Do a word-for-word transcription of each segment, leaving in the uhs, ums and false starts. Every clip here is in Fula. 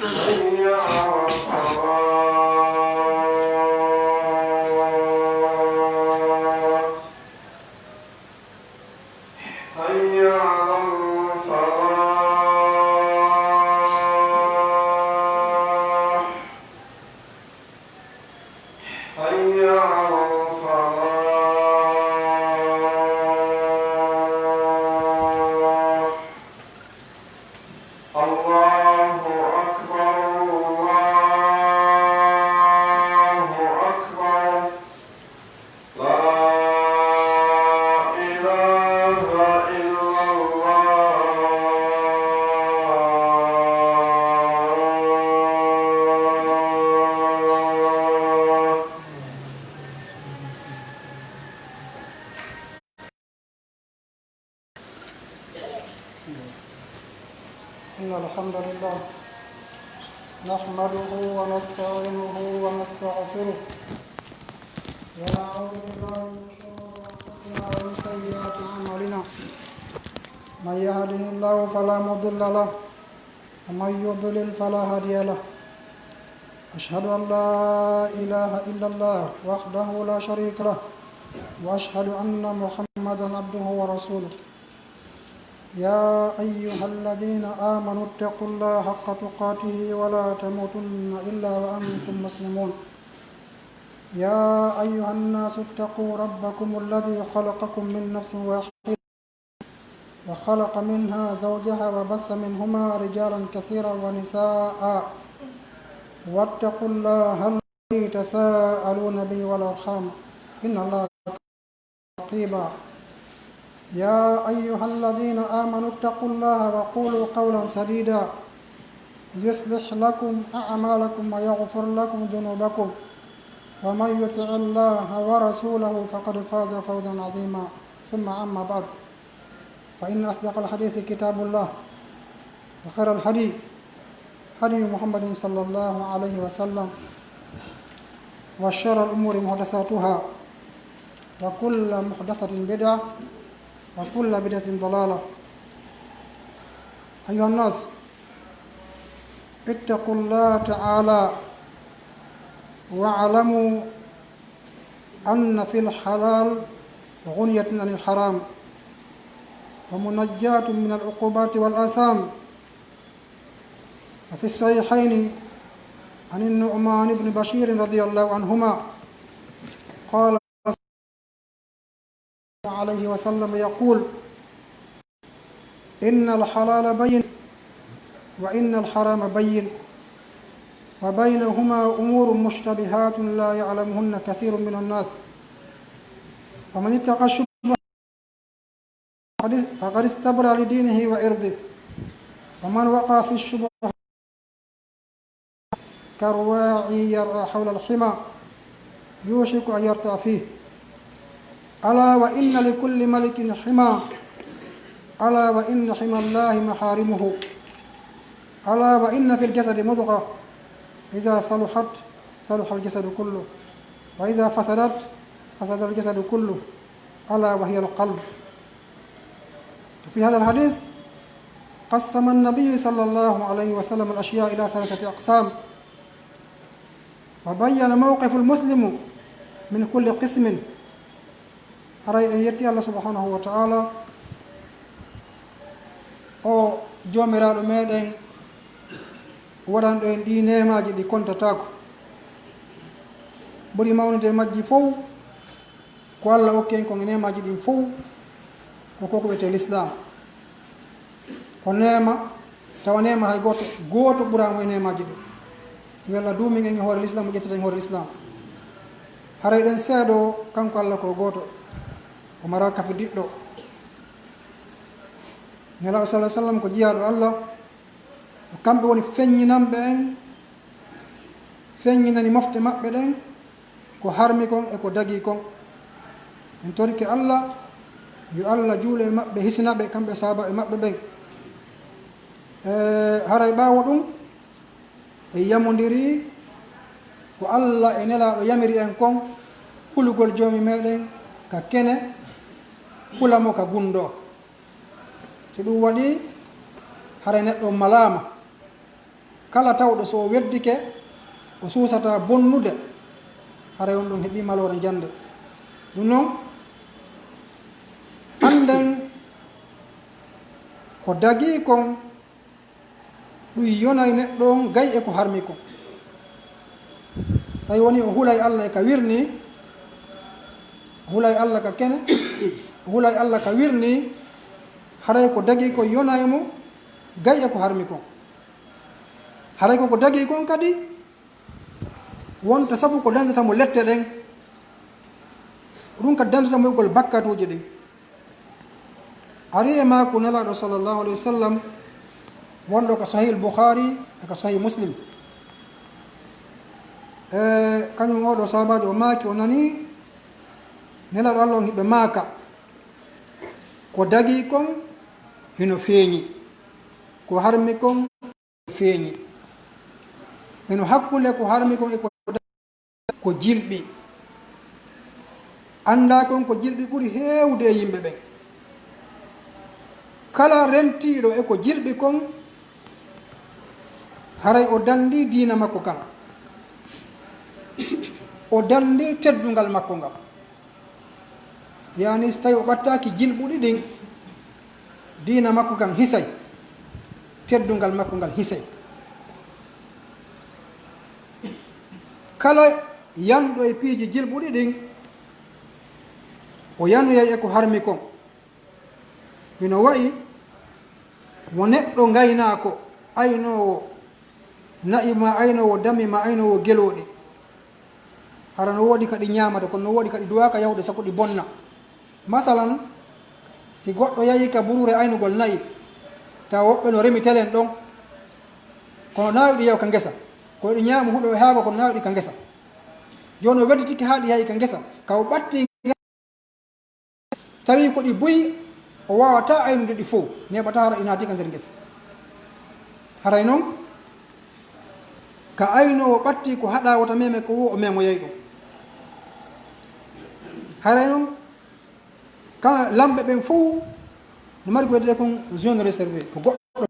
حي على الصلاة. حي على الفلاح. حي على الفلاح. الله أكبر، الله أكبر. لا إله إلا الله. إن الحمد لله نحمده ونستعينه ونستغفره، ونعوذ بالله من شرور أنفسنا ومن سيئات أعمالنا. من يهده الله فلا مضل له، ومن يضلل فلا هادي له. أشهد أن لا إله إلا الله وحده لا شريك له، وأشهد أن محمدا عبده ورسوله. يا أيها الذين آمنوا اتقوا الله حق تقاته ولا تموتن إلا وأنتم مسلمون. يا أيها الناس اتقوا ربكم الذي خلقكم من نفس واحدة وخلق منها زوجها وبث منهما رجالا كثيرا ونساء، واتقوا الله الذي تساءلون به والأرحام، إن الله كان رقيبا. يا أيها الذين آمنوا اتقوا الله وقولوا قولا سديدا، يصلح لكم أعمالكم ويغفر لكم ذنوبكم، ومن يطع الله ورسوله فقد فاز فوزا عظيما. ثم أما بعد، فإن أصدق الحديث كتاب الله، وخير الهدي هدي محمد صلى الله عليه وسلم، وشر الأمور محدثاتها، وكل محدثة بدعة، وكل بدعة ضلالة. أيها الناس، اتقوا الله تعالى واعلموا أن في الحلال غنية عن الحرام ومنجاة من العقوبات والآثام. وفي الصحيحين عن النعمان بن بشير رضي الله عنهما قال عليه وسلم يقول: إن الحلال بين وإن الحرام بين وبينهما أمور مشتبهات لا يعلمهن كثير من الناس، فمن اتقى الشبهات فقد، فقد استبرأ لدينه وعرضه، ومن وقع في الشبهات كالراعي يرعى حول الحمى يوشك أن يرتع فيه. ألا وإن لكل ملك حمى، ألا وإن حمى الله محارمه، ألا وإن في الجسد مضغة إذا صلحت صلح الجسد كله، وإذا فسدت فسد الجسد كله، ألا وهي القلب. وفي هذا الحديث قسم النبي صلى الله عليه وسلم الأشياء إلى ثلاثة أقسام، وبين موقف المسلم من كل قسم. Haray en yetti Allah subhanahu wa ta'ala, o Joomiraaɗo meɗen, waɗanɗo en ɗi neemaaji ɗi kontataako. Ɓuri mawnude e majji fow, ko Allah okki en kon e neemaaji ɗin fow, ko ko ko wiyetee Lislaam. Ko neema, tawa neema hay gooto, gooto ɓuraamo e neemaaji ɗin. Yo Allah duumin en e hoore Lislaam, o ƴettata en hoore Lislaam. Haray ɗen seedoo, kanko Allah ko gooto, o maraa kafidiɗɗo. Nelaaɗo sallallaahu alayhi wa sallam ko jiyaaɗo Allah, ko kamɓe woni feññinanɓe en, feññinani mofte maɓɓe ɗen, ko harmi kon e ko dagii kon. En torike Allah, yo Allah juulu e maɓɓe, hisina ɓe, kamɓe sahaabaaɓe maɓɓe ɓen. E, haray ɓaawo ɗum, ɓe yamondiri ko Allah e Nelaaɗo yamiri en kon, hulugol Joomi meɗen ka kene, hula mo ka gunndoo. Si ɗum waɗii, haray neɗɗo on malaama. Kala tawɗo so o weddike, o suusata bonnude, haray on ɗon heɓii maloore jannde. Ɗum noon, annden ko dagii kon, ɗum yonay neɗɗo on gay e ko harmi kon. Tawi woni o hulay Alla e ka wirnii, o hulay Alla ka kene, o hulay Alla ka wirnii, haray ko dagii kon yonay mo gay e ko harmi kon. Haray ko ko dagii kon kadi, wonta sabu ko dandata mo lette ɗen, ko ɗum kadi dandata mo heɓugol bakkatuuji ɗin. Ari e maaku Nelaaɗo sallallahu alayhi wa sallam, wonɗo ka Sahih Bukhari e ka Sahih Muslim. E kañum oo ɗoo sahaabaajo o maaki, o nanii Nelaaɗo Allah on hiɓe maaka, ko dagii kon hino feeñi, ko harmi kon feeñi. Hino hakkunde ko harmi kon e ko, ko jilɓi. Anndaa kon ko jilɓi ɓuri heewde e yimɓe ɓen. Kala rentiiɗo e ko jilɓi kon, haray o danndii diina makko kan. O danndii teddungal makko ngal. Yaani, so tawi o ɓattaaki jilɓuɗi ɗin, diina makko kan hisay, teddungal makko ngal hisay. Kala yanɗo e piiji jilɓuɗi ɗin, o yanuyay e ko harmi kon. Hino wa'i mo neɗɗo ngaynaako, aynoowo na'i, ma aynoowo dami, ma aynoowo gelooɗi. Hara no woodi ka ɗi ñaamata, kono no woodi ka ɗi duwaaka yahude sabu ɗi bonna. Masalan, si goɗɗo yahi ka buruure aynugol na'i, tawa woɓɓe no remi telen ɗon, kono naawii ɗi yahu ka ngesa. Ko ɗi ñaama huɗo e haago, kono naawii ɗi ka ngesa. Jooni o wedditike haa ɗi yahi ka ngesa, ka o ɓatti, tawi ko ɗi buy, o waawataa aynude ɗi fow, neeɓataa hara ɗi naati ka nder ngesa. Haray non, ka aynoowo ɓatti ko haɗaa wota meme ko wo o memoyay ɗum. Haray non, ka lamɓe ɓen fow no mari ko wiyetee kon zone réservée, ko goɗɗo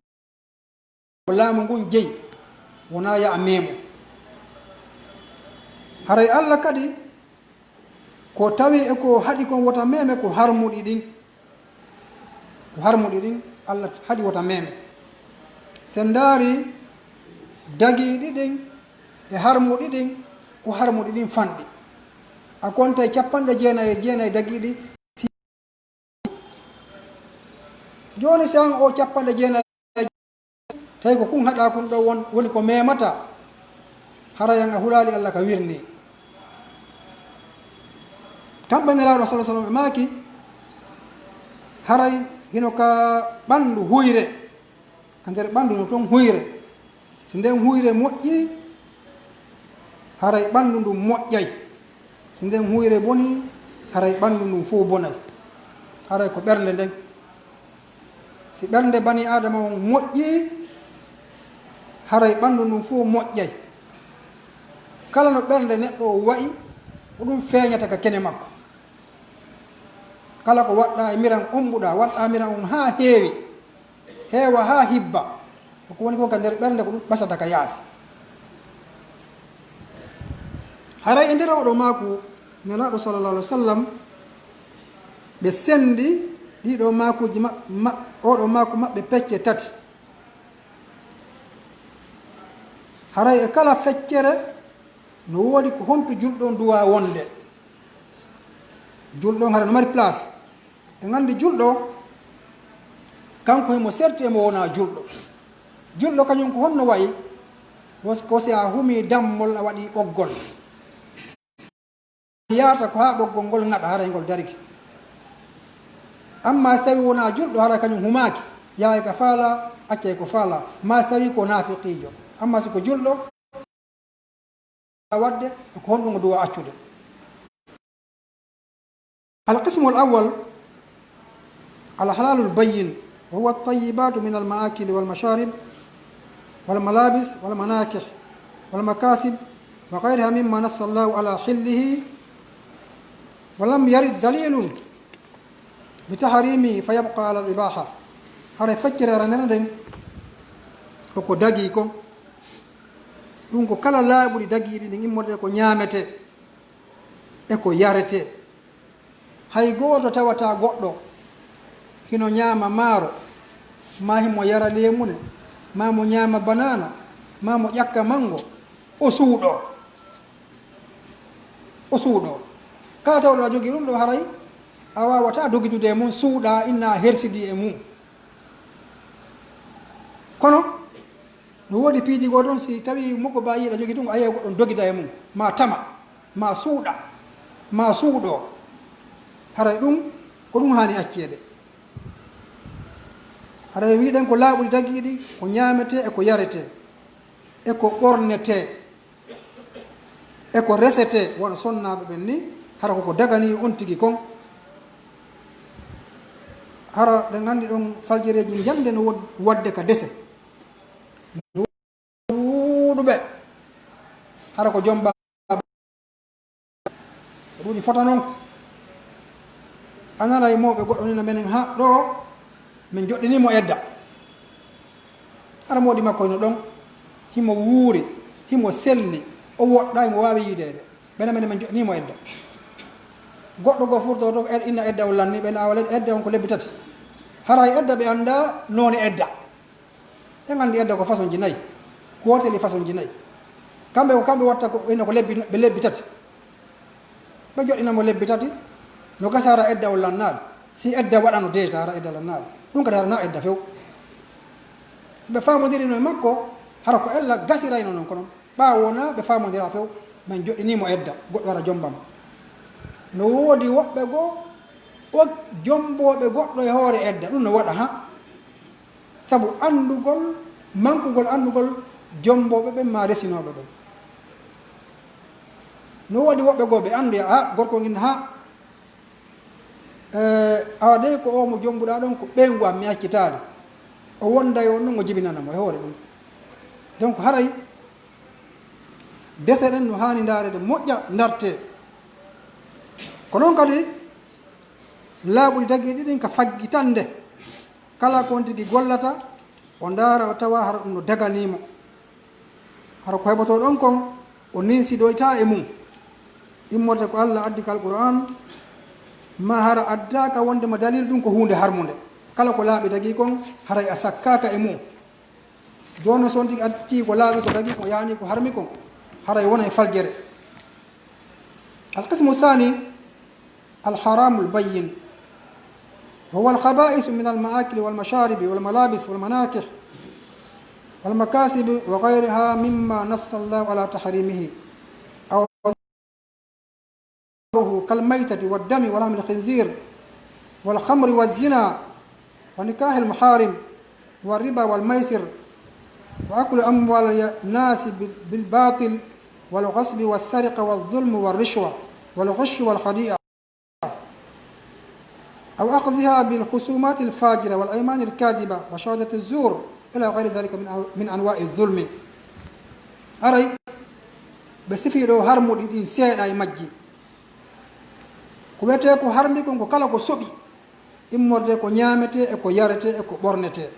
ko laamu ngun jeyi, wonaa ya a meemo. Haray Alla kadi, ko tawi e ko haɗi kon wota meeme, ko harmuɗi ɗin. Ko harmuɗi ɗin, Alla haɗi wota meeme. Sen ndaari dagiiɗi ɗin e harmuɗi ɗin, ko harmuɗi ɗin fanɗi. A kontay capanɗe jeenay e jeenay dagiiɗi, Jooni, si an o capanɗe jeenay, tawi ko kun haɗa kun ɗo won, woni ko memata, haray an a hulaali Alla ka wirni. Kamɓe Nelaaɗo sallallahu alaihi wasallam ɓe maaki, haray hino ka ɓandu huyre, ka nder ɓandu no ton huyre. Si nden huyre moƴƴi, haray ɓandu ndun moƴƴay. Si nden huyre boni, haray ɓandu ndun fow bonay. Haray ko ɓernde nden. Si ɓernde bani Aadama on moƴƴi, haray ɓandu ndun fow moƴƴay. Kala no ɓernde neɗɗo o wa'i, ko ɗum feeñata ka kene makko. Kala ko waɗɗaa e miran ombuɗaa, waɗɗaa miran on haa heewi, heewa haa hibba. Ko woni kon ka nder ɓernde, ko ɗum ɓasata ka yaasi. Haray e nder oɗo maaku, Nelaaɗo sallallahu alaihi wasallam, ɓe sendi ɗiɗo maakuji ma-, ma-, oɗo maaku maɓɓe pecce tati. Haray e kala feccere no woodi ko honto julɗo on duwa wonde. Julɗo on hara no mari place. En anndi julɗo, kanko himo serti e mo wonaa julɗo. Julɗo kañum ko honno wayi? Ko, ko si a humii dammol, a waɗii ɓoggol. Yaata ko haa ɓoggol ngol ŋaɗa, haray ngol darike. Amma si tawi wonaa julɗo, haray kañum humaaki. Yahay ka faala, accay ko faala. Ma si tawi ko naafiqiijo. Amma si ko julɗo, waɗde, ko honɗum o duwa accude. القسم الأول الحلال البين، وهو الطيبات من المآكل والمشارب والملابس والمناكح والمكاسب وغيرها مما نص الله على حله ولم يرد دليل بتحريمه فيبقى على الإباحة. Hara feccere aranere nden, ko ko dagi kon, Ɗum ko kala laaɓuɗi dagiiɗi ɗin immorde ko ñaametee e ko yaretee. Hay gooto tawataa goɗɗo hino ñaama maaro, maa himo yara leemune, maa mo ñaama banaana, maa mo ƴakka manngo, o suuɗoo. O suuɗoo. Kala tawɗo a jogii ɗum ɗo, haray a waawataa dogitude e mum, suuɗaa, inna a hersidii e mum. Kono, no woodi piiji goo toon, si tawii mokko baa yiɗa jogii ɗum, a yi'ay goɗɗo dogita e mum, maa tama, maa suuɗa, maa suuɗoo. Haray ɗum, ko ɗum haani acceede. Haray wi'ɗen ko laaɓuɗi dagiiɗi, ko ñaametee e ko yaretee, e ko ɓornetee, e ko resetee, wano sonnaaɓe ɓen ni, hara ko ko daganii on tigi kon. Hara ɗen anndi ɗon faljareeji njande no wod-, waɗde ka dese. Ɗuuɗuɓe, hara ko jombaa, ɗuuɗi fota non. A nanay mawɓe goɗɗo ni na menen, "Ha, ɗo, min joɗɗinii mo edda." Hara moodi makko hino ɗon, himo wuuri, himo selli, o woɗɗaa, himo waawi yiideede. Ɓena menen min joɗɗinii mo edda. Goɗɗo goo furto to, e-, inna edda on lanni, ɓe na awa edda on ko lebbi tati. Haray edda ɓe anndaa noone edda. En anndi edda ko façon ji nayi. Gooteli façon ji nayi. Kamɓe ko, kamɓe watta ko, ina ko lebbi, ɓe lebbi tati. Ɓe joɗɗina mo lebbi tati, no gasa hara edda on lannaali. Si edda waɗano déjà hara edda lannaali. Ɗum kadi hara na edda few. Si ɓe faamondirino e makko, hara ko ella gasirayno non, kono ɓaawo wona ɓe faamondiraa few, min joɗɗinii mo edda, goɗɗo hara jomba mo. No woodi woɓɓe goo, o jombooɓe goɗɗo e hoore edda, ɗum no waɗa ha. Sabu anndugol, mankugol anndugol jombooɓe ɓen maa resinooɓe ɓen. No woodi woɓɓe goo ɓe anndi, a, gorko ngin ha, eh, awa dey ko o mo jombuɗaa ɗon ko ɓeyngu am mi accitaali. O wonday on ɗon o jibinana mo e hoore ɗum. Donc haray dese ɗen no haani ndaareede moƴƴa, ndartee. Ko non kadi laaɓuɗi dagiiɗi ɗin ka faggitande. Kala ko on tigi gollata, o ndaara, o tawa hara ɗum no daganii mo. Hara ko heɓotoo ɗon kon, o ninsidoytaa e mum. Immorde ko Alla addi ka Alqur'aan, ma hara addaaka wonde ma dalil ɗum ko huunde harmunde. Kala ko laaɓi dagii kon, haray a sakkaaka e mum. Jooni so on tigi addi ko laaɓi ko dagii, ko yaani ko harmi kon, haray wona e faljere. القسم الثاني الحرام البين، وهو الخبائث من المآكل والمشارب والملابس والمناكح والمكاسب وغيرها مما نص الله على تحريمه أو كالميتة والدم ولحم الخنزير والخمر والزنا ونكاح المحارم والربا والميسر وأكل أموال الناس بالباطل والغصب والسرقة والظلم والرشوة والغش والخديعة أو أخذها بالخصومات الفاجرة والأيمان الكاذبة وشهادة الزور إلى غير ذلك من أو-، من أنواع الظلم. Haray ɓe sifii ɗo harmuɗi ɗin seeɗa e majji. Ko wiyetee ko harmi kon ko kala ko soɓi, immorde ko ñaametee e ko yaretee e ko ɓornetee.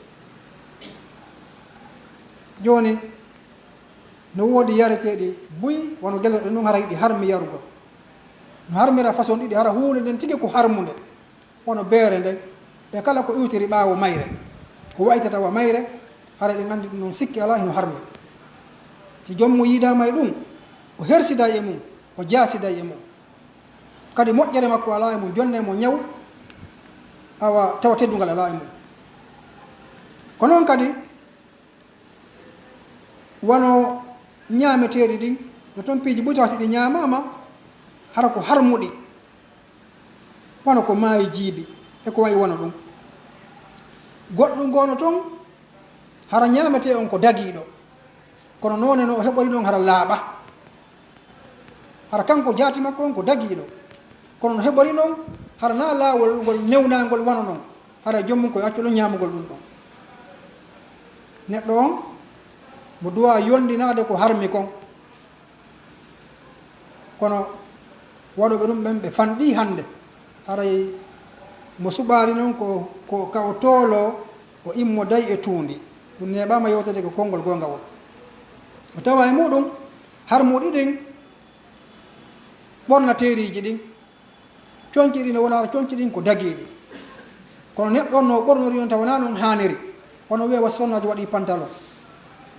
Jooni, no woodi yareteeɗi buy, wano gelle ɗen ɗum, hara hiɗi harmi yarugol. No harmira façon ɗiɗi, hara huunde nden tigi ko harmunde, wano beere nden, e kala ko iwtiri ɓaawo mayre, ko waytata wa mayre, hara eɗen anndi ɗum non sikki alaa hino harmi. Si joom mum yiidaama e ɗum, o hersiday e mum, o jaasiday e mum. Kadi moƴƴere makko alaa e mum, jonne mo ñaw, awa tawa teddungal alaa e mum. Ko noon kadi wano ñaameteeɗi ɗin, no toon piiji buy tawa si ɗi ñaamaama, hara ko harmuɗi, wano ko maayi jiibi, e ko wayi wano ɗum. Goɗɗum goono toon, hara ñaametee on ko dagiiɗo, kono noone no o heɓori noon hara laaɓa. Hara kanko jaati makko on ko dagiiɗo, kono no heɓori noon, hara na laawol ngol newnaangol wano noon, hara joom mum ko accu ɗum ñaamugol ɗum ɗon. Neɗɗo on, mo duwaa yondinaade ko harmi kon. Kono waɗooɓe ɗum ɓen, ɓe fanɗii hannde. Haray mo suɓaali noon ko, ko ka o tooloo, o immoday e tuundi. Ɗum neeɓaama yewtede ko konngol goongawol. Tawa e muɗum, harmuɗi ɗin, ɓornateeriiji ɗin, conci ɗin, wona hara conci ɗin ko dagiiɗi. Kono neɗɗo on no ɓornori on tawa na non haaniri. Kono wiya wa sonnaajo waɗi pantalon,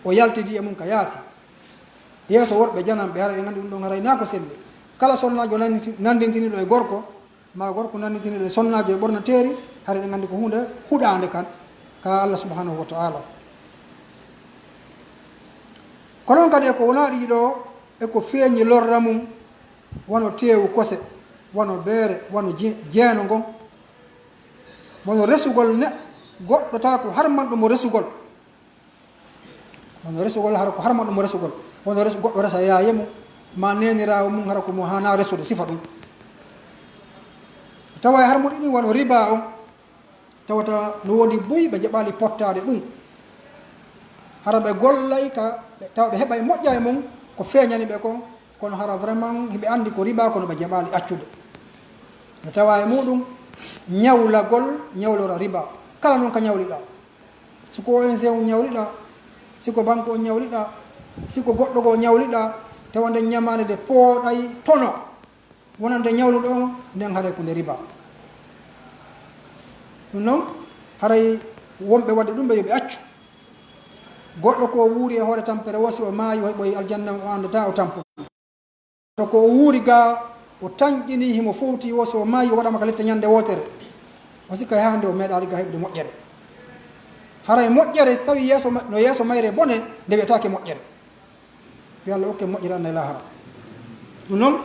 o yaltidi e mum ka yaasi. Yeeso worɓe jananɓe, hara en anndi ɗum ɗon haray naa ko selli. Kala sonnaajo nandi-, nandintiniiɗo e gorko, ma gorko nandintiniiɗo e sonnaajo e ɓornateeri, hara eɗen anndi ko huunde huɗaande kan ka Allah subhanahu wa ta'ala. Ko noon kadi e ko wonaa ɗii ɗoo, e ko feeñi lorra mum, wano teewu kose, wano beere, wano ji-, jeeno ngon, wano resugol ne-, goɗɗo tawa ko harmanɗo mo resugol. Wano resugol, hara ko harmanɗo mo resugol. Wano resu-, goɗɗo resa yaaye mum, ma neeniraawo mum, hara ko mo haanaa resude, sifa ɗum. Tawa e harmuɗi ɗin wano riba on, tawata no woodi buy ɓe jaɓaali pottaade ɗum. Hara ɓe gollay ka, ɓe, tawa ɓe heɓay moƴƴa e mum ko feeñani ɓe kon, kono hara vraiment hiɓe anndi ko riba, kono ɓe jaɓaali accude. No tawa e muɗum ñawlagol, ñawlora riba. Kala noon ka ñawliɗaa. Si ko O N G on ñawliɗaa, si ko banque on ñawliɗaa, si ko goɗɗo goo ñawliɗaa, tawa nden ñamaande nde pooɗay tono wonande ñawluɗo on, nden haray ko nde riba. Ɗum noon, haray wonɓe waɗde ɗum ɓe yo ɓe accu. Goɗɗo ko wuuri e hoore tampere woo, si o maayi, o heɓoyi aljanna, o anndataa, o tampo. Kono ko o wuuri ga, o tanƴinii, himo fowti woo, so o maayi, o waɗama ka lette ñande wootere. O sikka e hande o meeɗaali ga heɓude moƴƴere. Haray moƴƴere, si tawi yeeso ma-, no yeeso mayre bone, nde wi'etaake moƴƴere. Yo Allah okke moƴƴere annda e lahara. Ɗum noon,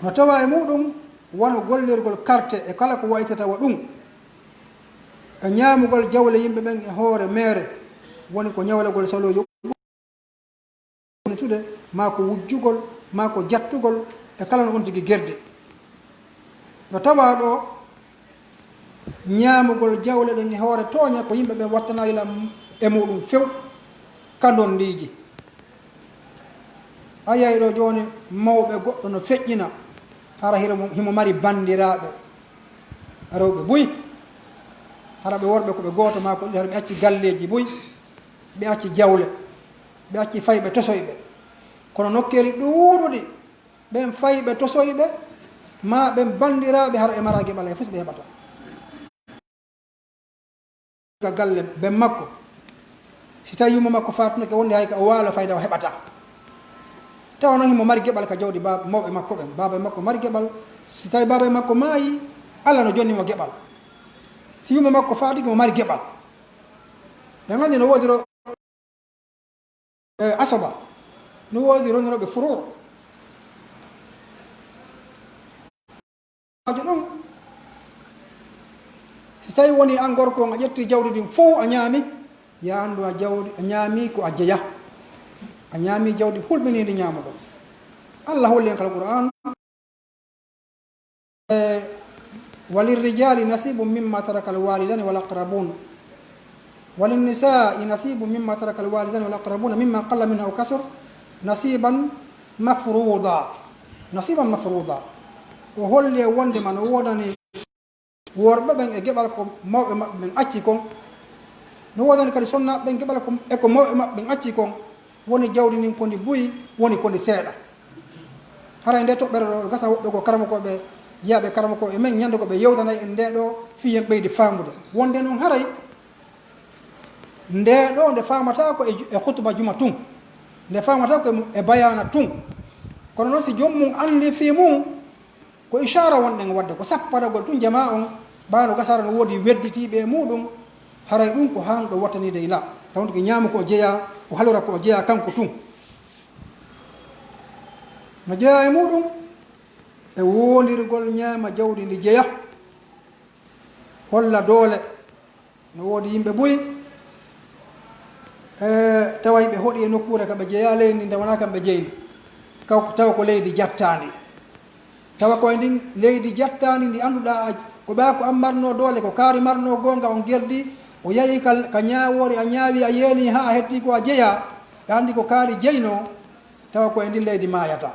no tawa e muɗum, wano gollirgol karte e kala ko waytata wa ɗum. E ñaamugol jawle yimɓe ɓen e hoore meere, woni ko ñawlagol salo yo tude, maa ko wujjugol, maa ko jattugol, e kala no on tigi gerdi. No tawa ɗo, ñaamugol jawle ɗen e hoore tooña ko yimɓe ɓen wattanayla e muɗum few, ka ndondiiji. A yiyay ɗo jooni mawɓe goɗɗo no feƴƴina, hara hira mo, himo mari bandiraaɓe rewɓe buy, hara ɓe worɓe ko ɓe gooto maa ko ɗiɗi, hara ɓe acci galleeji buy, ɓe acci jawle, ɓe acci fayɓe tosoyɓe. Kono nokkeeli ɗuuɗuɗi, ɓen fayɓe tosoyɓe, maa ɓen bandiraaɓe, hara e mara geɓal hay fus ɓe heɓata. Ka galle ben makko, si tawi yumma makko faatunake wonde hay ka o waala fayda o heɓata. Tawa noon himo mari geɓal ka jawdi ba-, mawɓe makko ɓen, baaba e makko mari geɓal. Si tawi baaba e makko maayi, Allah no jonni mo geɓal. Si yumma makko faatuki, mo mari geɓal. Ɓe nganndi no woodi ro-, e, asoba, no woodi ronirooɓe furu. Ajo ɗum, si tawi woni an gorko on a ƴetti jawdi ndin fow a ñaami, ya anndu a jawdi, a ñaami ko a jeya. A ñaami jawdi hulɓiniindi ñaamugol. Allah holli en kala Qur'an. Eh, وللرجال نصيب مما ترك الوالدان والأقربون وللنساء نصيب مما ترك الوالدان والأقربون مما قل منه أو كثر نصيبا مفروضا. نصيبا مفروضا. O holli e wonde ma no woodani worɓe ɓen e geɓal ko mawɓe maɓɓe ɓen acci kon. No woodani kadi sonnaaɓe ɓen geɓal ko, e ko mawɓe maɓɓe ɓen acci kon. Woni jawdi ndin ko ndi buy, woni ko ndi seeɗa. Haray nde toɓɓere ɗo gasa woɓɓe ko karamokooɓe, jeyaaɓe karamokooɓe men ñande ko ɓe yewtanay en nde ɗo fii en ɓeydi faamude. Wonde noon haray nde ɗo nde faamata ko e ju-, e khutba juma tun. Nde faamata ko e mu-, e bayaana tun. Kono noon si joom mum anndi fii mum, ko ishaara wonɗen waɗde, ko sappanagol tun jamaa on, ɓaano gasara no woodi wedditiiɓe e muɗum, haray ɗum ko haanɗo wattaniide ila. Tawde ko ñaama ko o jeyaa, o halora ko o jeyaa kanko tun. No jeyaa e muɗum, e woondirgol ñaama jawdi ndi jeya, holla doole. No woodi yimɓe buy, e, tawa ɓe hoɗi e nokkuure ka ɓe jeyaa leydi ndi, nde wonaa kamɓe jeyi ndi. Kaw-, tawa ko leydi jattaandi. Tawa ko e ndin leydi jattaandi ndi annduɗaa a, ko ɓaa ko an marnoo doole, ko kaari marnoo goonga on gerdi, o yahi ka, ka ñaawoore, a ñaawi, a yeeni haa a hetti ko a jeyaa, ɗa anndi ko kaari jeynoo. Tawa ko e ndin leydi maayata.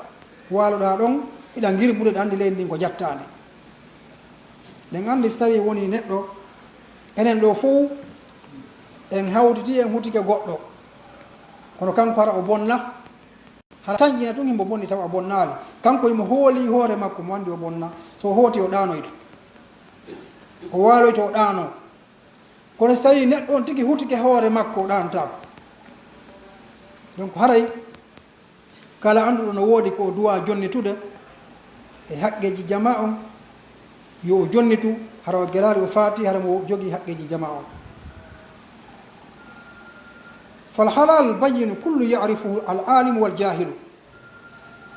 Waaloɗaa ɗon, hiɗa ngirbude, ɗa anndi leydi ndin ko jattaandi. Ɗen anndi si tawii wonii neɗɗo, enen ɗoo fow, en hawtiti, en hutike goɗɗo. Kono kanko hara o bonna, hara tanƴina tun himo bonni tawa o bonnaali. Kanko himo hooli hoore makko, mo anndi o bonna. So o hooti o ɗaanoyto. O waaloyto o ɗaanoo. Kono so tawii neɗɗo on tigi hutike hoore makko, o ɗaantaako. Donc haray kala annduɗo no woodi ko o duwaa jonnitude e haqqeeji jamaa on, yo o jonnitu, hara o geraali o faati, hara mo jogii haqqeeji jamaa on. فالحلال بين كل يعرفه العالم والجاهل،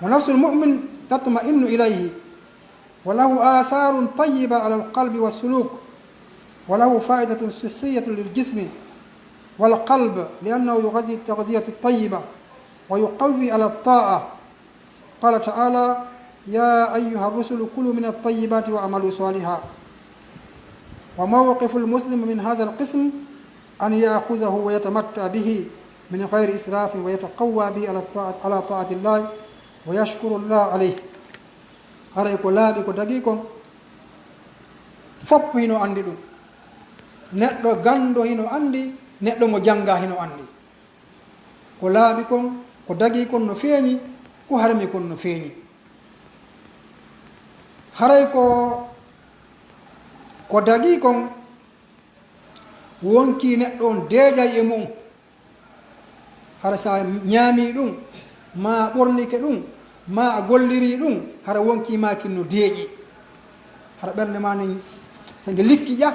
ونفس المؤمن تطمئن إليه، وله آثار طيبة على القلب والسلوك، وله فائدة صحية للجسم والقلب، لأنه يغذي التغذية الطيبة ويقوي على الطاعة. قال تعالى: يا أيها الرسل كلوا من الطيبات واعملوا صالحا. وموقف المسلم من هذا القسم أن يأخذه ويتمتع به من غير إسراف ويتقوى به على الطاعة، على طاعة الله ويشكر الله عليه. Haray ko laaɓi ko dagii kon, fof hino anndi ɗum. Neɗɗo ganndo hino anndi, neɗɗo mo janngaa hino anndi. Ko laaɓi kon, ko dagii kon no feeñi, ko harmi kon no feeñi. Haray ko, ko dagii kon, wonkii neɗɗo on deeƴay e mu'un. Hara so a ñaamii ɗum, maa a ɓornike ɗum, maa a gollirii ɗum, hara wonkii maa kin no deeƴi. Hara ɓernde maa nden, so nde likki ƴa,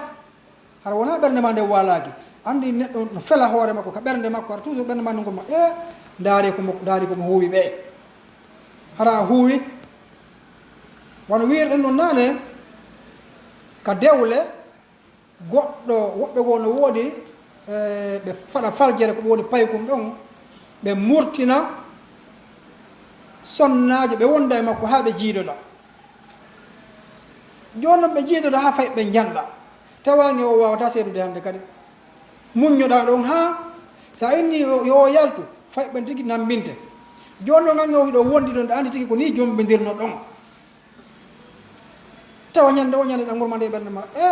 hara wonaa ɓernde maa nden waalaaki. Anndi neɗɗo no fela hoore makko ka ɓernde makko, hara toujours ɓernde maa nden ngol ma, "Ee, ndaaree ko mo, ndaaree ko mo huuwi ɓee." Hara a huuwi. Wano wiirɗen non naane, ka dewle, goɗɗo, woɓɓe goo no woodi, e, ɓe faɗa faljere ko ɓe woni paykun ɗon, ɓe murtina sonnaajo, ɓe wonda e makko haa ɓe jiidoda. Jooni non ɓe jiidoda haa fay ɓe njanda. Tawa nge o waawata seedude hannde kadi. Muññoɗaa ɗon haa so a inni yo, yo o yaltu, fay ɓen tigi nammbinte. Jooni non nge o hiɗo wondi ɗon, ɗa anndi tigi ko nii jombindirno ɗon. Tawa ñande o ñande ɗan ngurmande e ɓernde ma, e,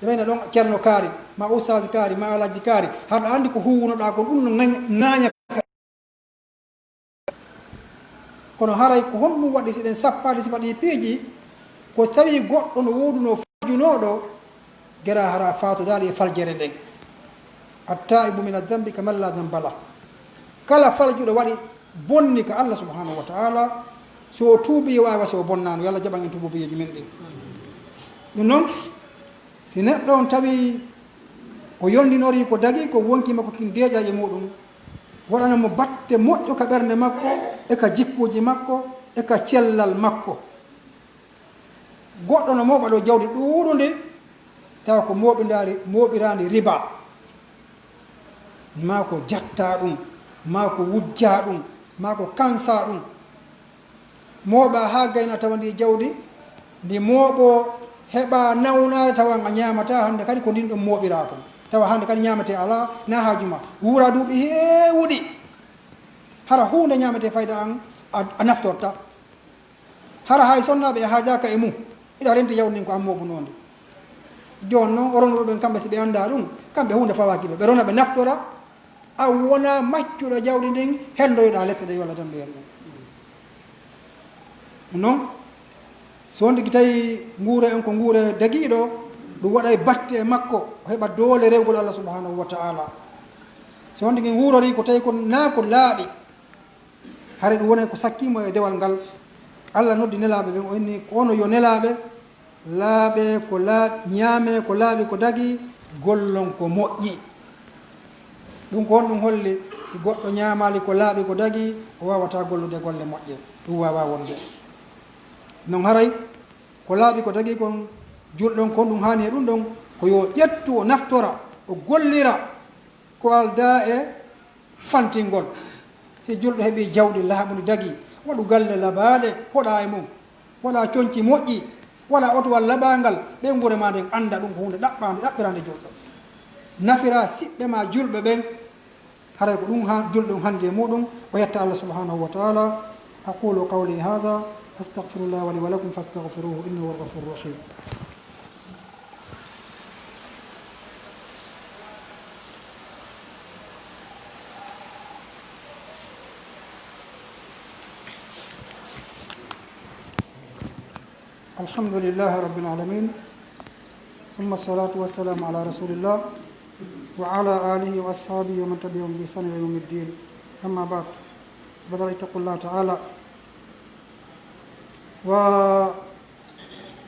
ɓe wayna ɗon Ceerno Kaari, ma Ustaas Kaari, ma Alhaji Kaari, haɗa anndi ko huwunoɗaa kon, ɗum no ŋaña, ŋaaña. Kono haray ko honɗum waɗi si ɗen sappaade sifa ɗi piiji? Ko so tawii goɗɗo no woodunoo fajunooɗo, gera hara faatodaali e faljere nden. Attaa'ibu mina dambi kaman laa damba lah. Kala faljuɗo waɗi bonni ka Allah subhanahu wa ta'ala, so o tuubii, waawa si o bonnaano, yo Allah jaɓan en tuubuubiyeeji men ɗin. Ɗum noon, si neɗɗo on tawii o yondinorii ko dagii ko, wonkii makko kin deeƴa e muɗum, waɗana mo batte moƴƴo ka ɓernde makko, e ka jikkuuji makko, e ka cellal makko. Goɗɗo no mooɓa ɗo jawdi ɗuuɗundi, tawa ko mooɓindaari, mooɓiraandi riba, maa ko jattaa ɗum, maa ko wujjaa ɗum, maa ko kansaa ɗum. Mooɓa haa gayna tawa ndi jawdi, ndi mooɓo heɓa nawnaare, tawa a ñaamataa hannde kadi ko ndin ɗon mooɓiraa kon. Tawa hannde kadi ñaametee alaa, na haaju ma. Wuuraa duuɓi heewuɗi. Hara huunde ñaametee fayda an a, a naftorta. Hara hay sonnaaɓe e haajaaka e mum, iɗa renti jawdi ndin ko an mooɓunoo ndi. Jooni noon, oronooɓe ɓen kamɓe si ɓe anndaa ɗum, kamɓe huunde fawaaki ɓe. Ɓe rona ɓe naftora, a wonaa maccuɗo jawdi ndin, henndoyoɗaa lette ɗe yo Allah danndu en ɗum. Ɗum noon, so on tigi tawi nguure on ko nguure dagiiɗo, ɗum waɗay batte e makko, o heɓa doole rewgol Allah subhanahu wa ta'ala. So on tigi nguurorii ko tawi ko naa ko laaɓi, hare ɗum wonay ko sakkii mo e dewal ngal. Allah noddi nelaaɓe ɓen, o inni ko onon yo nelaaɓe, laaɓe ko laaɓi, ñaamee ko laaɓi ko dagii, gollon ko moƴƴi. Ɗum ko honɗum holli? Si goɗɗo ñaamaali ko laaɓi ko dagii, o waawataa gollude golle moƴƴe. Ɗum waawaa wonde. Non haray, ko laaɓi ko dagii kon, julɗo on ko honɗum haani e ɗum ɗon? Ko yo ƴettu, o naftora, o gollira ko aldaa e fantingol. Si julɗo heɓii jawdi laaɓundi dagii, waɗu galle labaaɗe, hoɗaa e mum. Waɗaa conci moƴƴi, waɗaa otowal laɓaangal, ɓeynguure maa nden annda ɗum ko huunde ɗaɓɓaande, ɗaɓɓiraande julɗo. Nafiraa siɓɓe maa julɓe ɓen, haray ko ɗum ha-, julɗo on handi e muɗum, o yetta Allah subhanahu wa ta'ala. أقول قولي هذا، أستغفر الله لي ولكم فاستغفروه إنه هو الغفور الرحيم. الحمد لله رب العالمين، ثم الصلاة والسلام على رسول الله وعلى آله وأصحابه ومن تبعهم بإحسان إلى يوم الدين. أما بعد، فبدل اتقوا الله تعالى.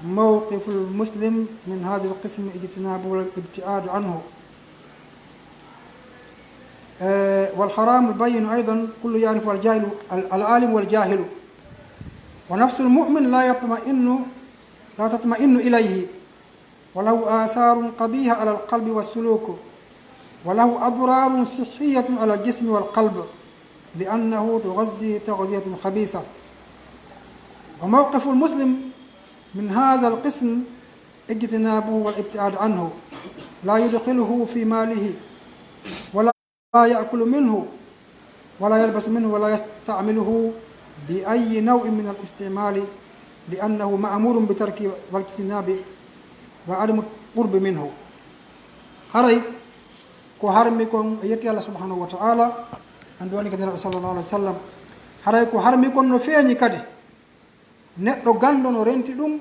وموقف المسلم من هذا القسم اجتنابه والابتعاد عنه. آه، والحرام البين أيضا كل يعرف الجاهل، ال-، العالم والجاهل. ونفس المؤمن لا يطمئن، لا تطمئن إليه، وله آثار قبيحة على القلب والسلوك، وله أضرار صحية على الجسم والقلب، لأنه تغذي تغذية خبيثة. وموقف المسلم من هذا القسم اجتنابه والابتعاد عنه، لا يدخله في ماله، ولا يأكل منه، ولا يلبس منه، ولا يستعمله بأي نوع من الاستعمال، لأنه مأمور بترك والاجتناب وعدم القرب منه. Haray ko harmi kon e yetti Allah subhanahu wa ta'ala, an duwani ka Nelaɗo sallallahu alaihi wasallam. Haray ko harmi kon no feeñi kadi. Neɗɗo ganndo no renti ɗum,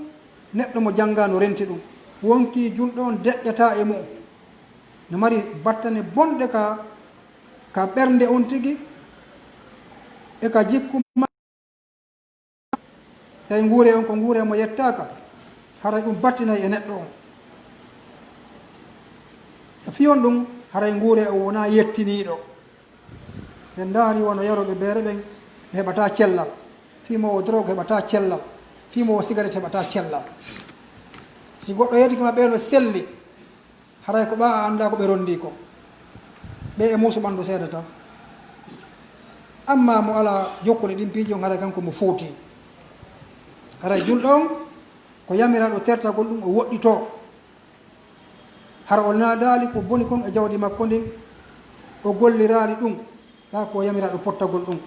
neɗɗo mo janngaa no renti ɗum. Wonkii julɗo on deƴƴataa e mu'um. No mari battane bonɗe ka, ka ɓernde on tigi, e ka jikku ma-, tawi nguure on ko nguure mo yettaaka, haray ɗum battinay e neɗɗo on. So fiyon ɗum, haray nguure on wonaa yettiniiɗo. En ndaari wano yarooɓe beere ɓen, ɓe heɓataa cellal. Fimoowo drogue heɓataa cellal. Fimoowo sigaret heɓataa cellal. Si goɗɗo yettike ma ɓe no selli, haray ko ɓaa a anndaa ko ɓe ronndii kon. Ɓe e muusu ɓanndu seeɗa tan. Ammaa mo alaa jokkude ɗin piiji on, haray kanko mo fowtii. Haray julɗo on, ko yamiraaɗo tertagol ɗum, o woɗɗitoo. Hara o naadaali ko boni kon e jawdi makko ndin, o golliraali ɗum, ɓaa ko yamiraaɗo pottagol ɗum.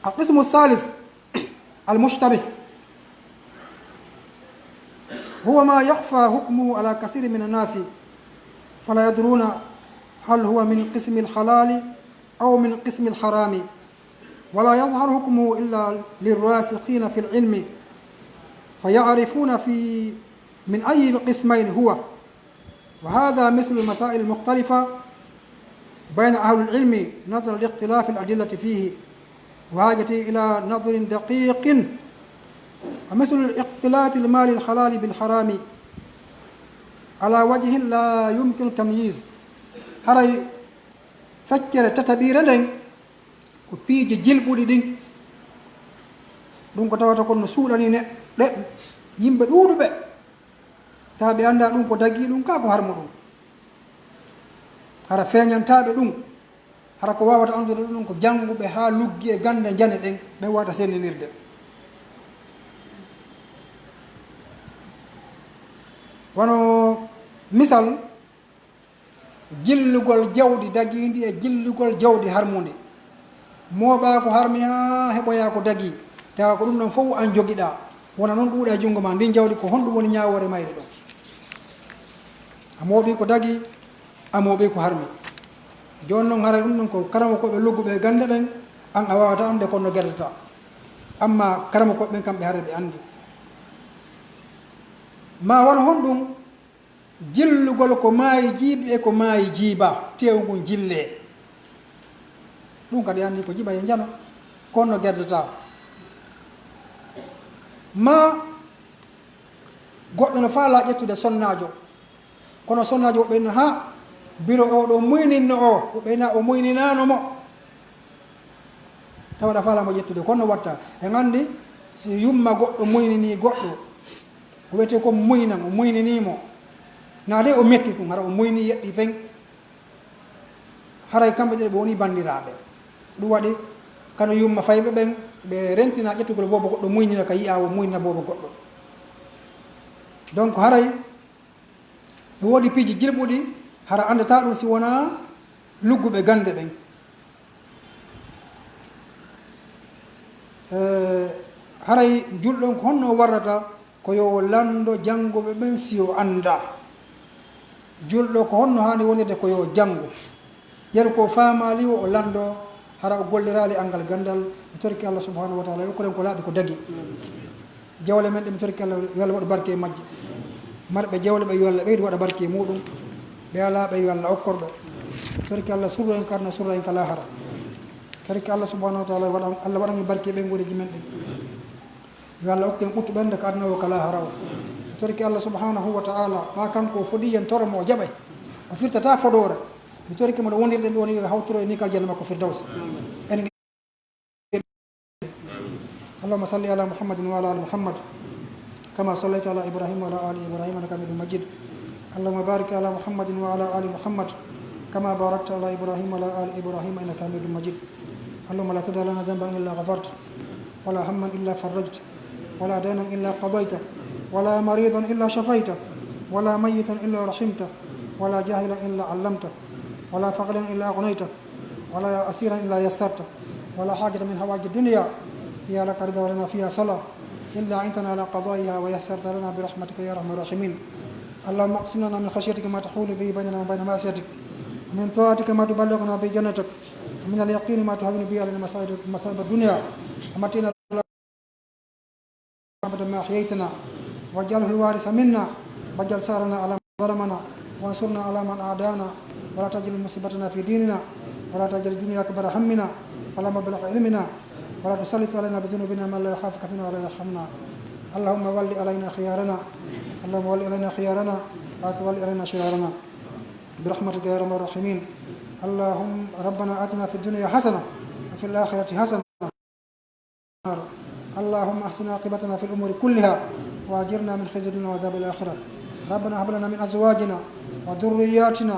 القسم الثالث المشتبه هو ما يخفى حكمه على كثير من الناس، فلا يدرون هل هو من قسم الحلال أو من قسم الحرام، ولا يظهر حكمه إلا للراسخين في العلم، فيعرفون في من أي القسمين هو. وهذا مثل المسائل المختلفة بين أهل العلم نظرا لاختلاف الأدلة فيه، وحاجته إلى نظر دقيق. ومثل اختلاط المال الحلال بالحرام على وجه لا يمكن تمييز. Haray feccere tataɓiire nden ko piiji jilɓuɗi ɗin. Ɗum ko tawata kon no suuɗani neɗɗo, yimɓe ɗuuɗuɓe. Tawa ɓe anndaa ɗum ko dagii ɗum, kaa ko harmu ɗum. Hara feeñantaaɓe ɗum, hara ko waawata anndude ɗum ko jannguɓe haa luggi e gannde njane ɗen, ɓe waawata senndinirde. Wano misal, jillugol jawdi dagiindi e jillugol jawdi harmundi. Mooɓaa ko harmi haa heɓoyaa ko dagii, tawa ko ɗum ɗon fof an jogiɗaa. Wona noon ɗuuɗa e junngo ma, ndin jawdi ko honɗum woni ñaawoore mayri ɗon? A mooɓii ko dagii, a mooɓii ko harmi. Jooni noon haray ɗum ɗon ko karamokooɓe lugguɓe e gannde ɓen, an a waawata annde kono no gerdata. Amma karamokooɓe ɓen kamɓe haray ɓe anndi. Ma wano honɗum? Jillugol ko maayi jiibi e ko maayi jiiba, teewu ngun jillee. Ɗum kadi anni ko jiɓa e njano, kono no gerdata. Ma goɗɗo no faalaa ƴettude sonnaajo, kono sonnaajo woɓɓe no haa biro o ɗo muyninno o, woɓɓe na o muyninaano mo. Tawa ɗa faalaa mo ƴettude, kono no watta. En anndi si yumma goɗɗo muyninii goɗɗo, ko wiyetee ko muynan, o muyninii mo. Naa de o mettu tun, hara o muynii yeɗɗi fen. Haray kamɓe ɗiɗo ɓe wonii banndiraaɓe. Ɗum waɗi kano yumma fayɓe ɓen, ɓe rentinaa ƴettugol boobo goɗɗo muynina ka yi'aa o muynina boobo goɗɗo. Donc haray no woodi piiji jilɓuɗi, hara anndataa ɗum si wonaa lugguɓe gannde ɓen. Eh, haray julɗo on ko honno o warrata? Ko yo o lanndo jannguɓe ɓen si o anndaa. Julɗo ko honno haani wonirde? Ko yo o janngu. Yeru ko faamaali o, o lanndo, hara o golliraali anngal ganndal. Mi torki Allah subhanahu wa ta'ala, yo okkuren ko laaɓi ko dagi. Jawle men ɗe, mi torike Allah yo Allah waɗu barke e majje. Marɓe jawle ɓe yo Allah ɓeydu waɗa barke e muɗum. Ɓe alaa ɓe yo Allah okkor ɓe. Mi torike Allah surra en ka aduna, surra en ka lahara. Torike Allah subhanahu wa ta'ala waɗa, Allah waɗa en barke e ɓeynguureeji men ɗin. Yo Allah okku en ɓuttu ɓernde ka aduna o ka lahara o. Mi torike Allah subhanahu wa ta'ala ɓa kanko o fodi en toro mo o jaɓay. O firtata fodoore. Mi torike mo ɗo wondirɗen ɗo ni yo hawtiro e nikal janna makko Firdaws. En اللهم صل على محمد وعلى آل محمد كما صليت على إبراهيم وعلى آل إبراهيم إنك حميد مجيد. اللهم بارك على محمد وعلى آل محمد كما باركت على إبراهيم وعلى آل إبراهيم إنك حميد مجيد. اللهم لا تدع لنا ذنبا إلا غفرته، ولا هما إلا فرجته، ولا دينا إلا قضيته، ولا مريضا إلا شفيته، ولا ميتا إلا رحمته، ولا جاهلا إلا علمته، ولا فقيرا إلا أغنيته، ولا أسيرا إلا يسرته، ولا حاجة من حوائج الدنيا هي لك رضا ولنا فيها صلاة إلا أعنتنا على قضائها ويسرت لنا برحمتك يا أرحم الراحمين. اللهم اقسم لنا من خشيتك ما تحول به بيننا وبين معصيتك، ومن طاعتك ما تبلغنا به جنتك، ومن اليقين ما تهون به علينا مصائب، مصائب الدنيا، ومتعنا أبدا ما أحييتنا، واجعله الوارث منا، واجعل ثأرنا على من ظلمنا، وانصرنا على من عادانا، ولا تجعل مصيبتنا في ديننا، ولا تجعل الدنيا أكبر همنا، ولا مبلغ علمنا، ولا تسلط علينا بذنوبنا من لا يخافك فينا ولا يرحمنا. اللهم ول علينا خيارنا، اللهم ول علينا خيارنا، ولا تول علينا شرارنا، برحمتك يا أرحم الراحمين. اللهم ربنا آتنا في الدنيا حسنة وفي الآخرة حسنة. اللهم أحسن عاقبتنا في الأمور كلها وأجرنا من خزي الدنيا وعذاب الآخرة. ربنا هب لنا من أزواجنا وذرياتنا